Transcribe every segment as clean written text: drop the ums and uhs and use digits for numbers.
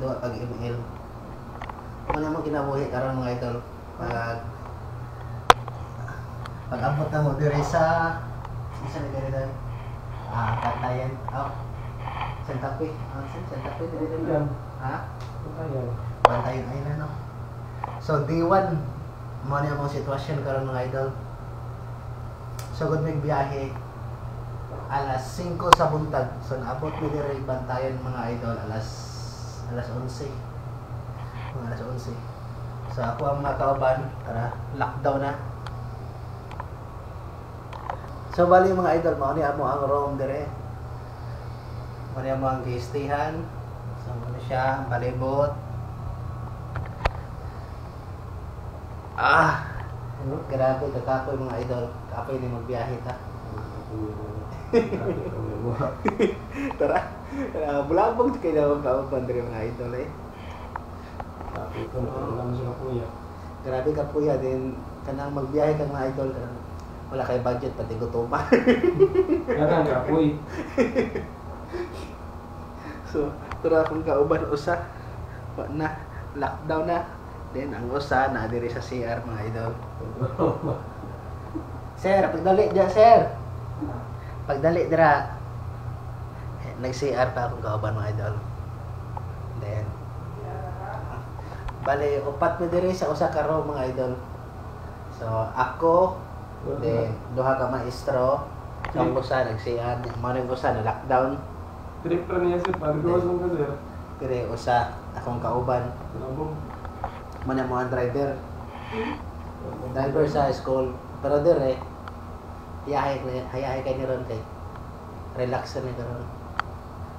Magduwa pag ML. Ano naman kinabuhi karon, mga idol? Pag abot na mo dire sa isa na dire dahil. Ah, Bantayan. Oh. Santa Fe. Ah, Santa Fe dire dahil. Yan. Ha? Ayan. Bantayan Island, no? So, day 1, mo ni among sitwasyon karon, mga idol. So, good mig biyahe alas 5 sa buntag. So, naabot mi dire Bantayan, mga idol, alas alas 11. Mga alas 11. So, ako ang mga kauban, tara, lockdown na. So, bali, mga idol, mao ni amo ang room dire. Mao ni amo ang gi-stayhan. So, mao ni siya, ang palibot. Ah, Ano? Grabe, kakapoy, mga idol. Kapoy ni magbiyahe ta. Tara, bulabog kay na kauban dire, mga idol eh. Sabi ko, naman sila kuya. Grabe ka kuya din kanang magbiyahe kang mga idol kanang wala kay budget pati gutoma. Yan ang kapoy. So, tara akong kauban usa. Wa na, lockdown na. Then ang usa na diri sa CR, mga idol. Sir, pagdali diya, sir. Pagdali dira. Eh, nag-CR pa akong kauban, mga idol. Then bale upat mi diri sa usa ka room, mga idol. So ako, then duha ka maestro, ang usa nag-CR, mao ning usa na lockdown. Trip ra niya sir, paggawas mo ka sir. Dire usa akong kauban. Labog. Mo na mo ang driver. Driver sa school. Pero dire hayahay hayahay kay ni ron kay relax na ni karon.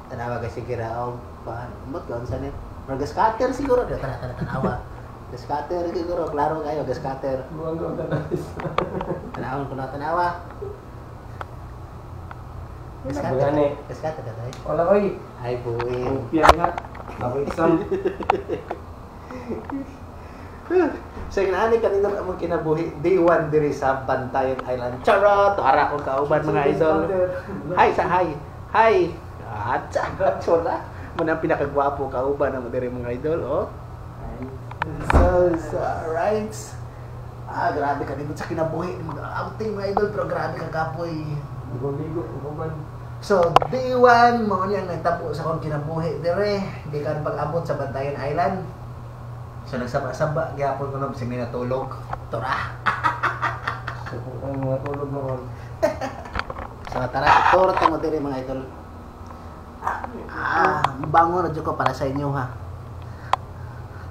Tanawa kay sige ra og kuan. Umot ka unsa ni? Pero scatter siguro. Tara tara tanawa. Scatter siguro, klaro kayo, scatter. Buang ka tanas. Tanawon ko na tanawa. Scatter. Gani. Scatter ka tayo. Wala oy. Ay buwin. Kopya nga. Ako exam. So yung ani kanina among kinabuhi day 1 diri sa Bantayan Island. Charot! Ara akong kauban, mga idol. Hi sa hi. Hi. Atsa, chora. Mo na ang pinakagwapo kauban ang diri, mga idol, oh. So, alright. Ah, grabe ka dito sa kinabuhi mag-outing, mga idol, pero grabe ka kapoy. Ligo-ligo, uban. So, day 1, mao ni ang nagtapo sa akong kinabuhi dire, gikan pag-abot sa Bantayan Island. So, nagsaba-saba, gyapon ko no, bisag may natulog. Tura. So kung ang mga tulog noon. So, tara, tour ta mo dire, mga idol. Ah, bango na jud ko para sa inyo ha.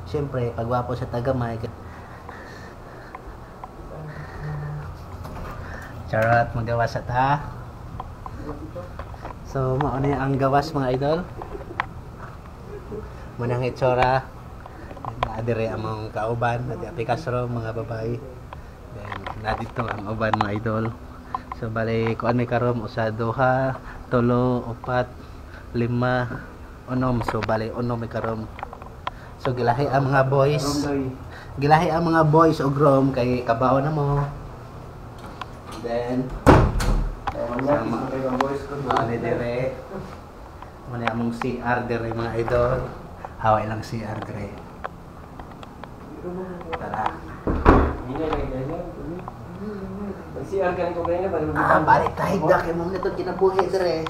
Siyempre, pagwapo sa tagamay. Charot, magawas at ha. So, mao na ang gawas, mga idol. Munang itsura. Naa dire among kauban, na di Castro, mga babae. Then, na dito ang uban, mga idol. So, bale, kuan may karom, usa, duha, tulo, upat, lima, unom. So, bale, unom may karom. So, gilahi ang mga boys. Gilahi ang mga boys og room kay kabaw na mo. Then, Sama. Boys ko. Mao ni dire. Mao ni among CR dire, mga idol. Haway lang CR dire. Tara. Mag-CR ka ko kanina para Ah, balik tahigda kay mo nito kinabuhi dire.